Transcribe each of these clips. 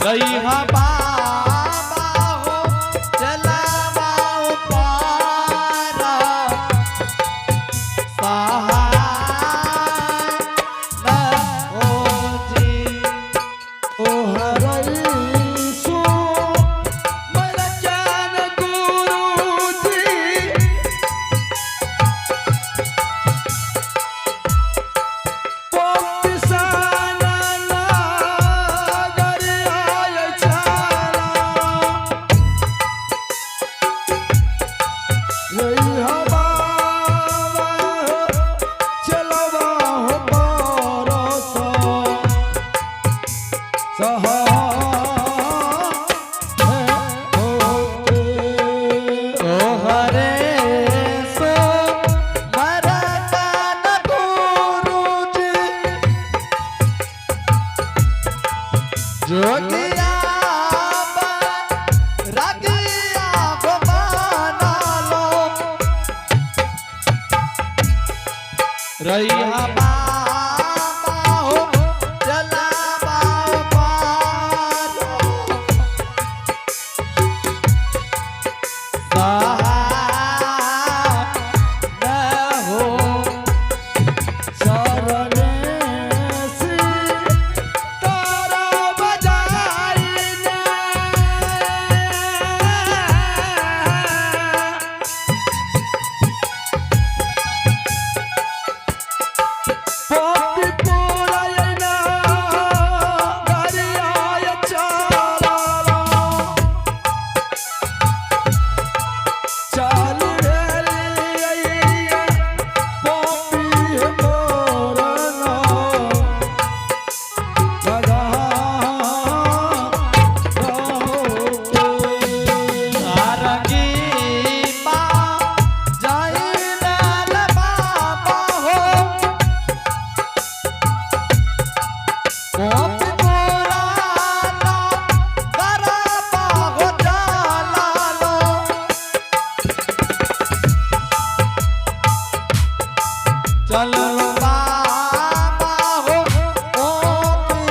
रही बाबा हो चलावा पारा सहाय न हो जी। तोहरई सो मर ज्ञान गुरुजी। पोपिसाना नागर आय छाला। रही बाबा चलवा हो परसा तोहरे सो मरदान गुरुजी जोगिया रगिया को बना लो। रही बाबा हो चलावा पारो सहाय न हो। चाल रे पॉपी मोरना सारंगी पा जाई लाल बाबा हो कोप पुराना गरबा हो जाला लो। चलो बाबा हो कोपी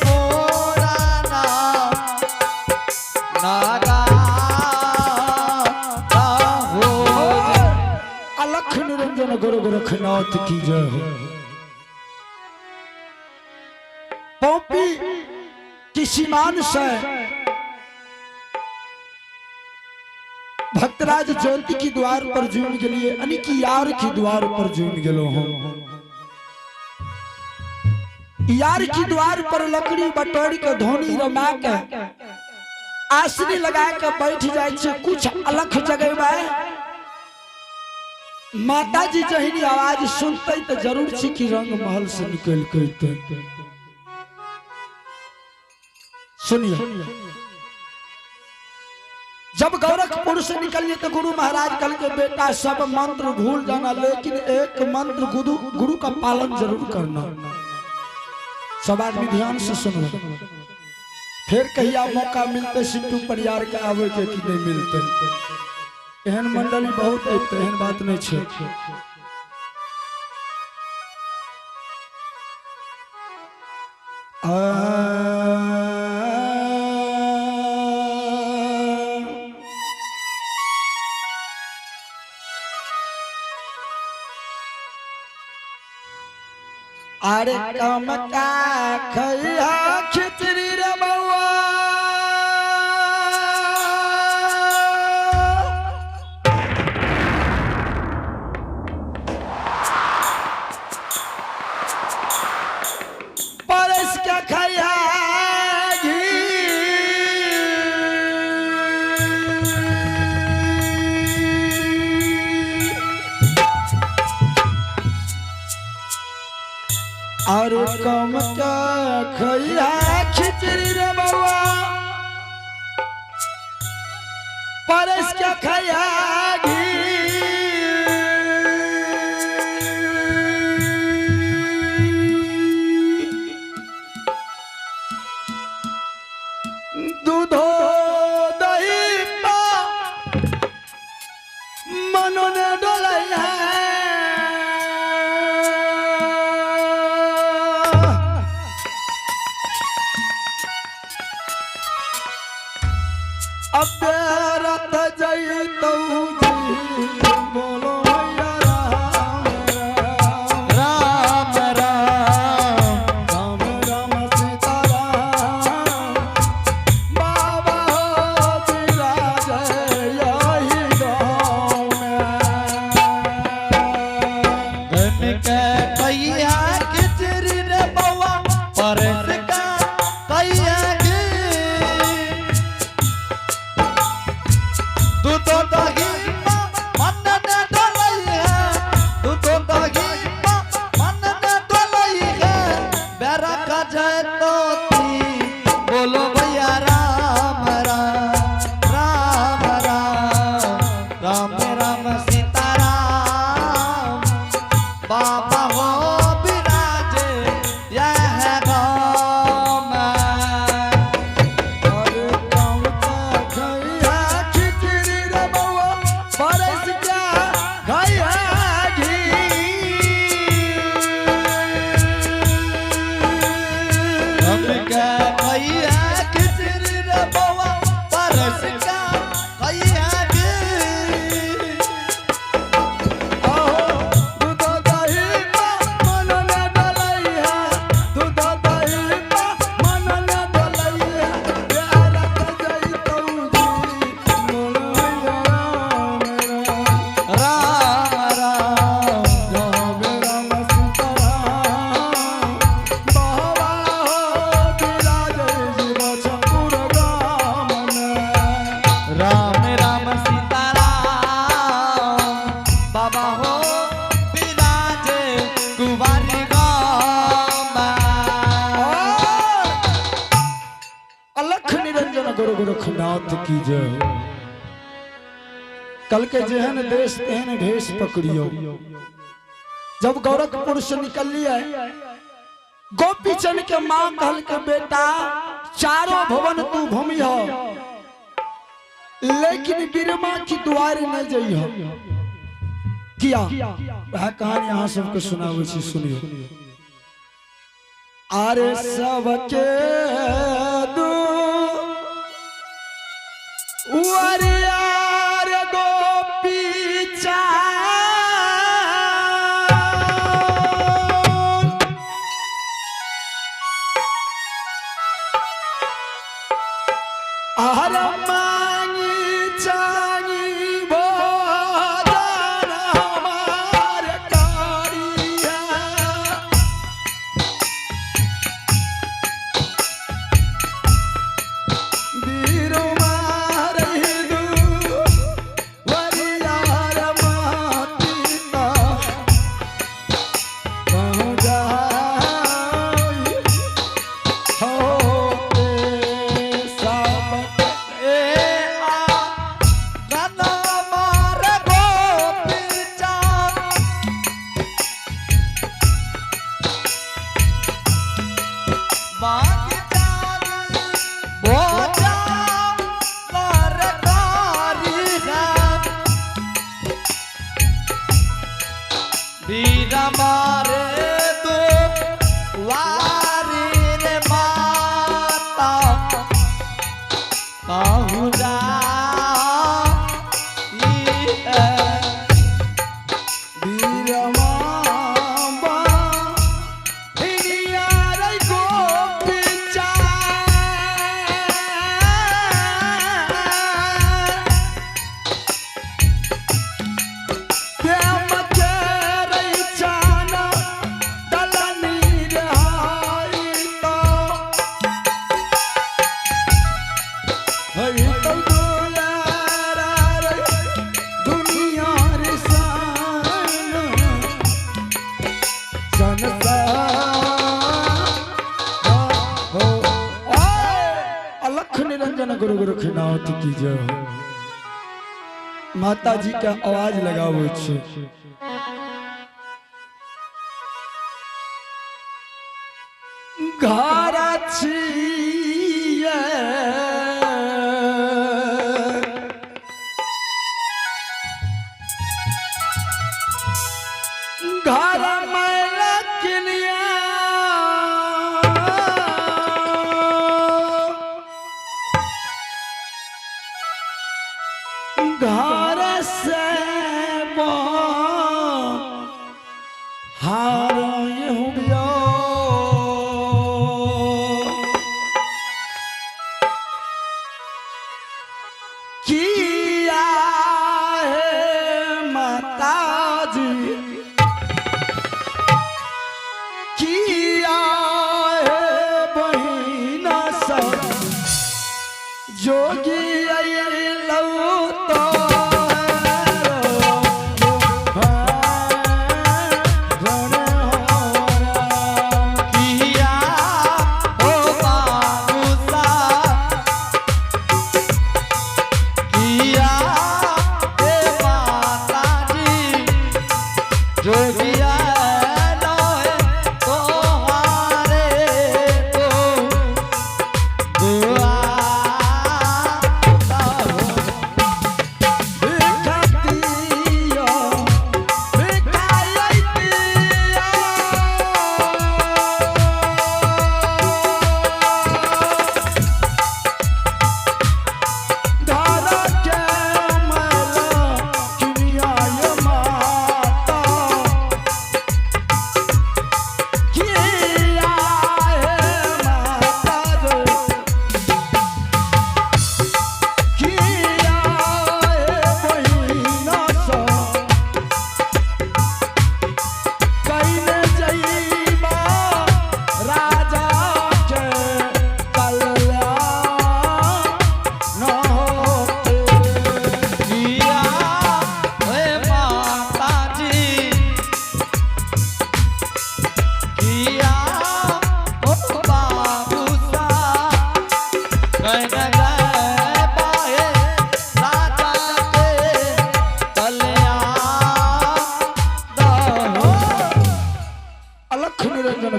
पुराना नागा हो। अलख निरंजन गुरु गोरखनाथ की जय हो। पॉपी की सीमान से भक्तराज ज्योति की द्वार पर जून के लिए यानी कि यार की द्वार पर जून गेलो हूं। यार की द्वार पर लकड़ी बटोरी के धोनी रमा के आसनी लगा के बैठ जाए छे। कुछ अलग जगह में माता जी जहिनी आवाज सुनते तो जरूर छी कि रंग महल से निकल के अइतै। सुनिए, जब गोरखपुर से निकलिए तो गुरु महाराज कल के बेटा सब मंत्र भूल जाना, लेकिन एक मंत्र गुरु गुरु का पालन जरूर करना। सब आदमी ध्यान से सुनो, फिर कहिया मौका मिलते सिट्टू परियार के आवे के कि नहीं मिलते। एहन मंडली बहुत अइतै, एहन बात नहीं छै। आ अरे कम का खैया खिचड़ी रे बउआ, परस के खैया घी। और कम का खैया खिचड़ी रे बउआ, परस के खैया घी। दूधो दही पा मनो ने डोलैया। बाबा हो विराजे कुंवारी गामा। अलख निरंजन गुरु गोरखनाथ की जय हो। कल के जेहन देश तेहन भेष पकड़ियो। जब गोरखपुर से निकल लिया, गोपीचंद के मां कहल के बेटा चारों भवन तू भूमि हो, लेकिन बिरमा की दुआरे न जई हो। किया वह कहानी अहाँ सबके सुनाबै छी, सुनियो। अरे सबके दू वरियार गोपी चान, अहर मांगी चांगी भोजन हमार कारिया। बीरो मारहि दू वरियार मातिता पहुँचाई होते सब। ए आ गना मार गोपी चांद। बाग चांद बोजा नरकारी है। बीरा मारे दो वारी रे माता कहूँ जा बीरमा हिनिया रे गोपी चान। प्रेम के रे चाना दलनी रे हाई तो। हई तो दुलारा रे दुनिया रे सान। संसार हो। अलख निरंजन गुरु गोरखनाथ की जय हो। माता जी के आवाज लगाबै छै। घर छियै घर में लकिनिया, घर से हार हुबियो। किया है माता जी, किया है बहिना सब, जोगी अइलौ तो किया ओ बाबूसा, किया ए माताजी, जोगिया लोए तोहारे तो दुआ माता।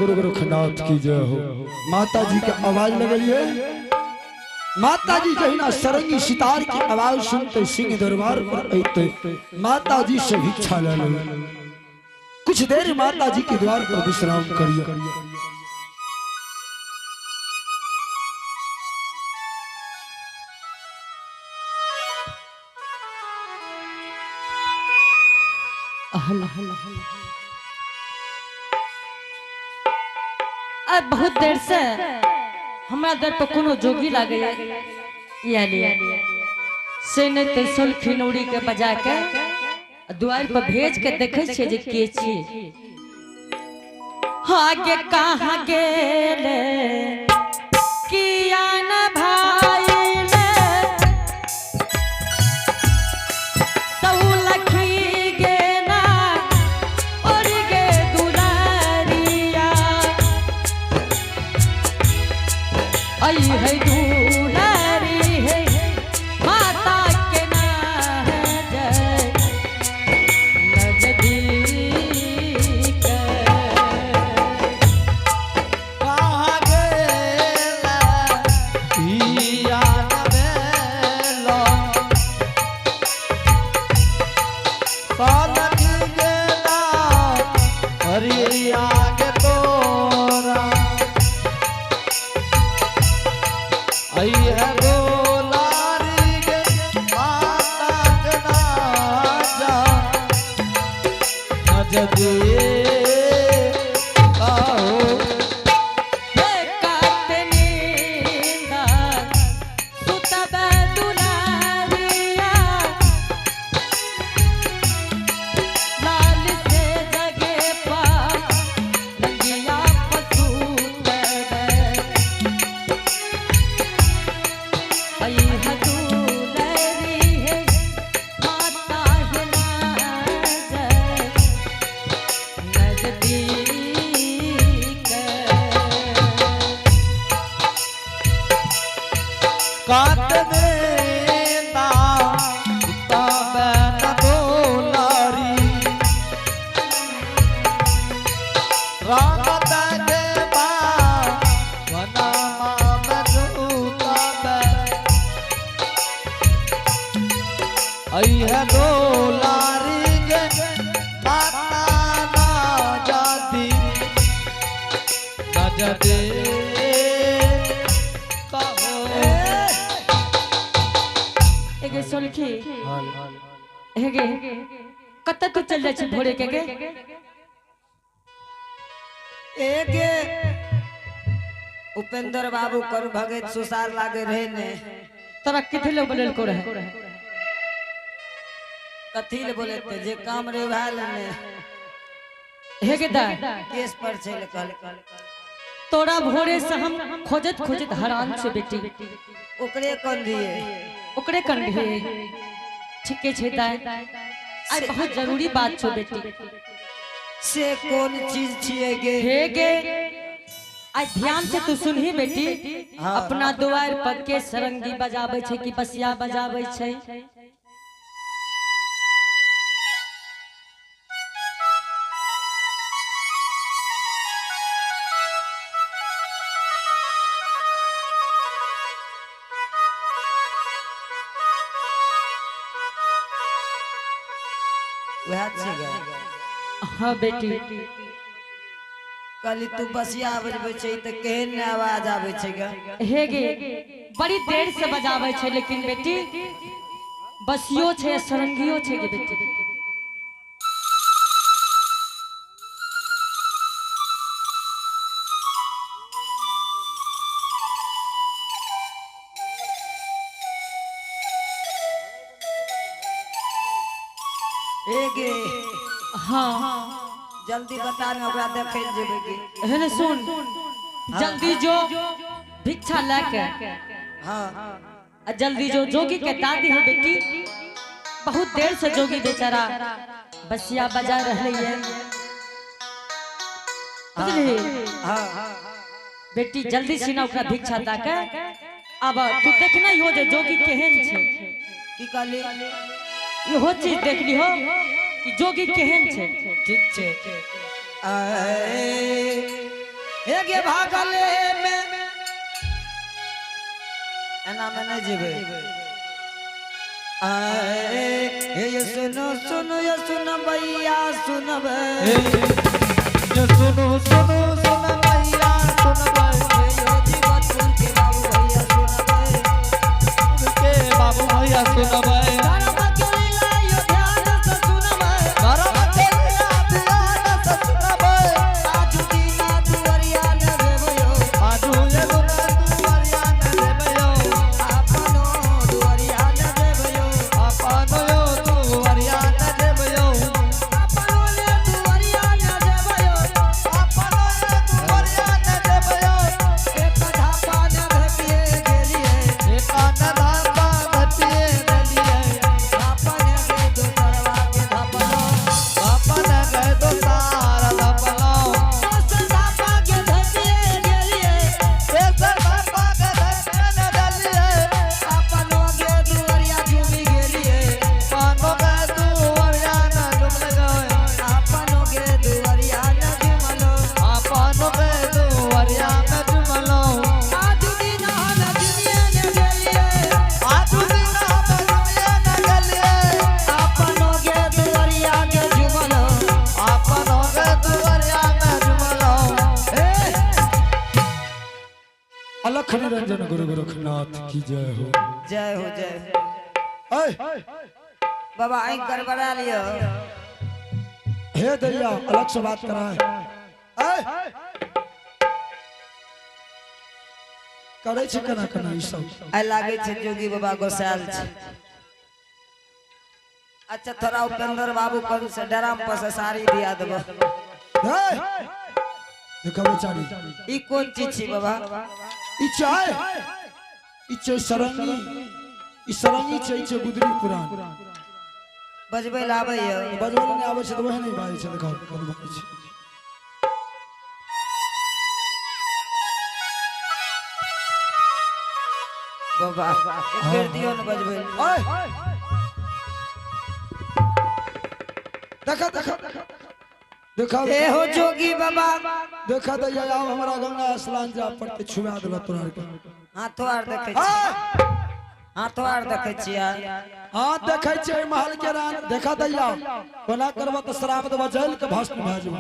गुरु गोरखनाथ की जय हो। माता जी के आवाज लगलिए। माता जी जहिना सरंगी सितार की आवाज सुनते सिंह दरबार पर अइते माता जी से भिक्षा ले लो। कुछ देर माता जी के द्वार पर विश्राम करिए। अब बहुत देर से हमरा दर पर कोनो जोगी लागे या से नहीं ते सोलखी नौड़ी के बजा के द्वार पर भेज के देखे छियै जे के छियै। आगे कहाँ गेले किया न भाई ले सौलखी गे ना और गे दुलारिया आई है दुलारी है माता के ना जय नजदीक। कहाँ गेला पिया न भेलो, पलक गेला हरिया के तोरा। अइहे गोलारी गे माता के नाचा, नजदीक आहो। नजदीक कात में तबे न दुलारी, राम तके बा वनमा में सुतबे। अइहे दुलारी गे माता ना जाती, नजदीक कहो। एगे सोलखी हेगे कतऽ तू चल जाइ छी भोरे के गे? एगे उपेंद्र बाबू कर भगत सुसार लागे रहे ने। तोरा कथी लग बोलेलको रहे? कथी ले बोले ते जे काम रे वएह ले ने। हेगे दा केस पर छै ले कहल। तोरा भोरे से हम खोजत खोजत हरान छे बेटी। ओकरे कन दिए। ओकरे कंधे ठीके छै दाय, आइ बहुत जरूरी बात छौ बेटी। से कोन चीज छियै गे? हे गे आइ ध्यान से तू सुनही बेटी। हाँ। अपना दुआर पर के सरंगी बजाबै छै कि बसिया बजाबै छै? वएह छै गे। हाँ बेटी। कहली तू बसिया बजबै छै तऽ केहन ने आवाज आबै छै गे। हे गे बड़ी देर से बजाबै छै लेकिन बेटी बसियो छै सरंगियो छै गे बेटी। हे गे हाँ जल्दी बता ने ओकरा देखै लए जेबै गे। हे ने सुन जल्दी जो भिक्षा लए के हाँ आ जल्दी जो जोगी के दादी है बेटी। बहुत देर से जोगी बेचारा बसिया बजा रहे है बुझली? हाँ बेटी जल्दी सिना ओकरा भिक्षा दा के अब तू देखना ही हो जे जोगी केहन छै। की कहली? इहो चीज देख ली हो कि जोगी केहन छै। ठीक छै। आए एगे भागले में एना में नहीं जेबै। आए हे ये सुनो सुनो ये सुन भैया सुनबै। ये सुनो सुनो सुन भैया सुनबै। हे यो जीवतपुर के बाबू भैया सुनबै। के बाबू भैया सुनबै। धर्म के लीला यो ध्यान से सुनबै। धर्म के लीला ध्यान से सुनबै। आजु दीना दुआरिया न देबयो। आजू एगो ना दुआरिया न देबयो। अपनो दुआरिया न देबयो। अपनो यो दुआरिया न देबयो। अपनो ले दुआरिया न देबयो। अपनो यो दुआरिया न देबयो। एक धापा न धपिए गेलिए। एक न धापा धपिए गेलिए। धापन गे दोसरवा के धापलो। अपन गए दोसार धपलो। दोसर धापा के धपिए गेलिए। तेसर धापा के धपिए न देलिए। अपनो गे दुआरिया झूमी गेलिए। अपनो गे दुआरिया न डुबल गए। अपनो गे दुआरिया न झुमलो। अपनो गे दुआरिया न डुबलो। आजु दिन हम झुमिए न गेलिए। आजू दिन हम डुबिए न गेलिए। अपनो गे दुआरिया के झुमलो। अपनो गे दुआरिया न डुबलो। ए अलख निरंजन गुरु गोरखनाथ की जय हो। जय हो जय हो। ऐ, बाबा आँख गड़बड़ा लियो। हे दैया अलग से बात करा है। ऐ, करै छै केना केना ई सब। आइ लागै छै जोगी बाबा गोसायल छै। अच्छा थोड़ा उपेंद्र बाबू कन से डराम पर से साड़ी दिया देबो। हे, देखो बेचारी। ई कोन चीज छी बाबा? ई चाय ई छै सरंगी, ई सरंगी छै, ई छै गुदरी पुरान। बजबै लए आबै यौ? बजबै लए नहि आबै छै तऽ वएह नहि बाजै छै। देखो कोन बाजै छै। बाबा एक बेर दियौ ने बजबै लए। ऐ, देखा देखा देखा। ए हो जोगी बाबा। देखा दैया, आब हमरा गंगा स्नान जा पड़ते, छुआ देला तोरा के। हाथो आर देखै छी, हाथो आर देखै छियै। हाँ देखै छियै महल के रान। देखा दैया, कोना करबा तऽ श्राप देबा, जल के भस्म भए जेबा।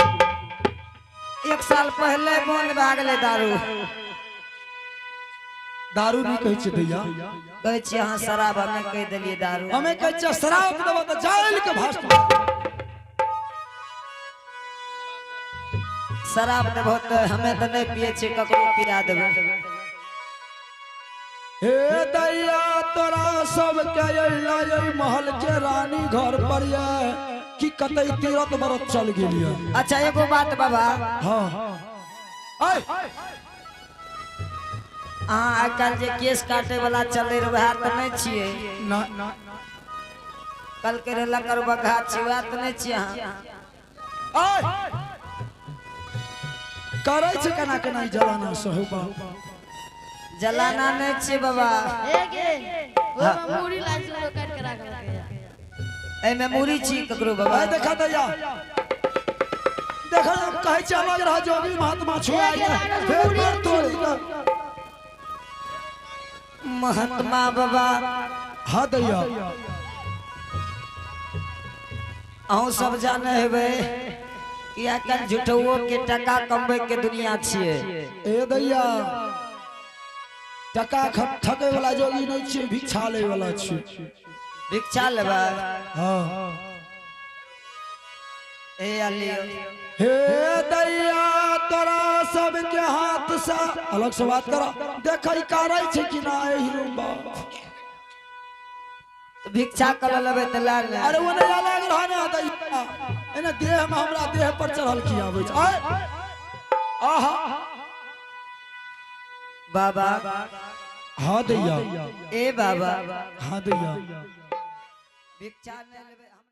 एक साल पहले मोन भए गेलै दारू। दारू नहि कहै छै दैया। कहै छियै अहाँ शराब, हमे कहि देलियै दारू। हमे कहै छियै श्राप देबा तऽ जल के भस्म भए जेबा। शराब देबो तऽ हमे तऽ नहि पियै छियै, ककरो पिया देबै। हे दैया, तोरा सबके अइला एहि महल के रानी घर पर ये कि कतै तीरथ व्रत चल गेलियै? अच्छा एगो बात बाबा। हाँ ऐ, अहाँ आइ काल्हि जे केस काटे वाला चलै रहे वएह तऽ नहि छियै? ना। कल के रहे लकर बघा छियै, वएह तऽ नहि छियै अहाँ? ऐ, करै छै केना केना ई जलाना सहु बाप। जलाना नहि छियै बाबा। एगे ओहिमे मूड़ी लाल से काटि के राखलकै। एहिमे मूड़ी छी ककरो बाबा? ऐ देखा दैया, देखा, हम कहै छै अलग रह जोगी महात्मा, छुआ फेर फेर तोड़ी के। महात्मा बाबा। हाँ दैया। अहूँ सब जाने हेबै कि आइ काल्हि झूठौओ के टका कमबै के दुनिया छियै। ए दैया, टका ठकै वाला जोगी नहीं छियै, भिक्षा लै वाला छियै। भिक्षा लेबै? हाँ। ए अलियो। हे दैया, तोरा सबके हाथ से अलग से बात करा। देखै करै छै कि ना एहि रूम बाप। भिक्षा कर लेबै तऽ लए ले। अरे ओ नहि अलग रह ना दैया, एने देह में हमरा देह पर चढ़ल की आबै छै। आय आहा। बाबा। हाँ दैया। ए बाबा। हाँ दैया। भिक्षा नहि लेबै।